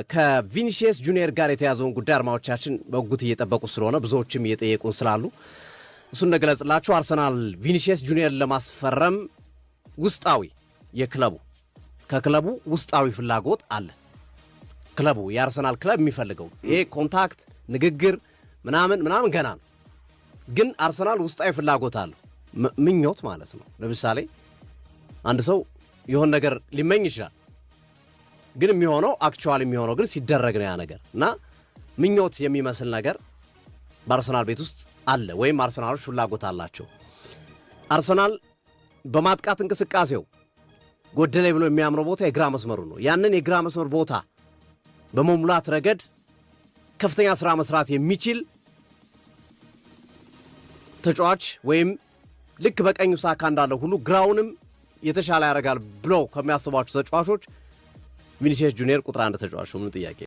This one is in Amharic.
ከቪኒሲየስ ጁኒየር ጋር የተያዘውን ጉዳይ አድማጮቻችን በጉጉት እየጠበቁ ስለሆነ፣ ብዙዎችም እየጠየቁን ስላሉ እሱን እንግለጽላችሁ። አርሰናል ቪኒሲየስ ጁኒየር ለማስፈረም ውስጣዊ የክለቡ ከክለቡ ውስጣዊ ፍላጎት አለ። ክለቡ፣ የአርሰናል ክለብ የሚፈልገው ይሄ contact፣ ንግግር ምናምን ምናምን ገና ነው። ግን አርሰናል ውስጣዊ ፍላጎት አለው፣ ምኞት ማለት ነው። ለምሳሌ አንድ ሰው የሆነ ነገር ሊመኝ ይችላል። ግን የሚሆነው፣ actually የሚሆነው ግን ሲደረግ ነው ያ ነገር። እና ምኞት የሚመስል ነገር በአርሰናል ቤት ውስጥ አለ ወይም አርሰናሎች ፍላጎት አላቸው። አርሰናል በማጥቃት እንቅስቃሴው ጎደለ ብሎ የሚያምነው ቦታ የግራ መስመሩ ነው። ያንን የግራ መስመር ቦታ በመሙላት ረገድ ከፍተኛ ስራ መስራት የሚችል ተጫዋች ወይም ልክ በቀኙ ሳካ እንዳለው ሁሉ ግራውንም የተሻለ ያደርጋል ብለው ከሚያስቧቸው ተጫዋቾች ቪኒሲየስ ጁኒየር ቁጥር አንድ ተጫዋች ነው። ምንም ጥያቄ